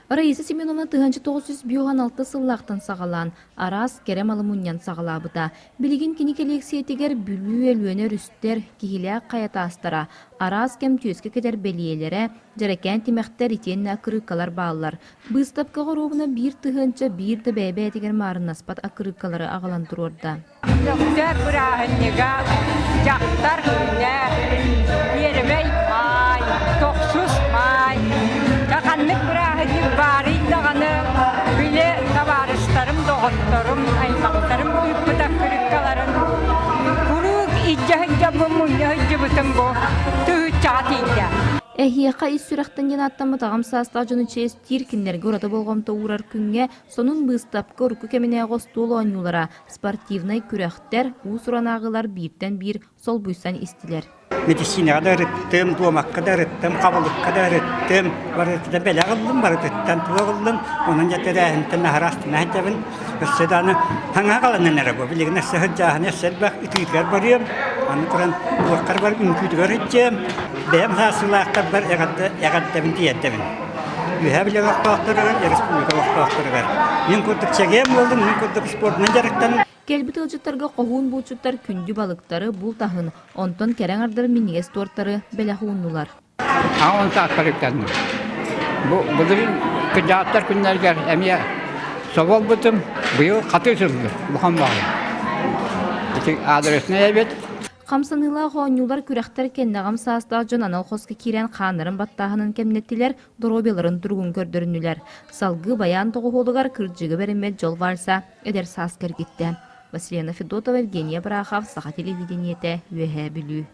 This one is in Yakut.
Раиса Семеновна 1956 сыллаахтан саҕалаан араас кэрэ малы мунньан саҕалаабыта. Билигин кини кэлиэксийэтигэр Бүлүү, Өлүөнэ өрүстэр, Киһилээх хайа таастара, араас кэм түөскэ кэтэр бэлиэлэрэ, дьэрэкээн тимэхтэр итиэннэ аккырыыккалар бааллар. Быыстапкаҕа оруобуна 1001 да бэйэ-бэйэтигэр маарыннаспат аккырыыккалары аҕалан туруорда. Өктөөп бырааһынньыга дьахтар күнэ, Пиэрибэй маай, тохсус маай. Ханнык бырааһынньык баарый даҕаны, били табаарыстарым, доҕотторум, аймахтарым ыыппыт аккырыыккаларын куруук илдьэ сылдьаммын мунньа сылдьыбытым бу тыһыынчаҕа тиийдэ. Эһиэхэ ис сүрэхтэн диэн ааттаммыт аҕам саастаах дьону чиэстиир, кинилэргэ ураты болҕомто уурар күҥҥэ сонун быыстапка урукку кэминээҕи остуол оонньуулара, спортивнай күрэхтэр, уус-уран ааҕыылар бииртэн биир солбуйсан истилэр. Медицинэҕэ да ырыттым, дуомакка да ырыттым, хабылыкка да ырыттым, барытыттан бэлэх ыллым, барытыттан туох ыллым, онон дьэ тэрээһинтэн аһара астына сылдьабын. Өссө даҕаны таҥаһа халанан эрэ бу, билигин өссө сылдьааһын өссө элбэх ытыытыгар барыам, аны туран туоххар бар үҥкүүтүгэр сылдьыам, бэйэм саастыылаахтарбар эҕэрдэ эҕэрдэбин тиэрдэбин. Үөһээ Бүлүү олохтоохторугар, республика олохтоохторугар. Мин курдук чэгиэн буоллум, мин курдук спордунан дьарыктанным. Кэлбит ыалдьыттарга хоһуун булчуттар күндү балыктары, булт аһын, онтон кэрэ аҥардар минньигэс туортары бэлэх ууннулар. Аҕа сааспар үктэнним. Бу былырыын кырдьаҕастар күннэригэр эмиэ соболбутум, быйыл хатыы сылдьар улахан баҕайы. Ити адреснай эбит. Хамсаныылаах оонньуулар күрэхтэр кэннэ аҕам саастаах дьон анал хоско киирэн хааннарын баттааһынын кэмнэттилэр, доруобуйаларын туругун көрдөрүннүлэр. Салгыы байаан тоҕуһуолугар кырдьыгы бэриммэт дьол вальса эдэр саас кэргиттэ. Василена Федотова, Евгения Брахов, Саха телевидениетэ, Үөһээ Бүлүү.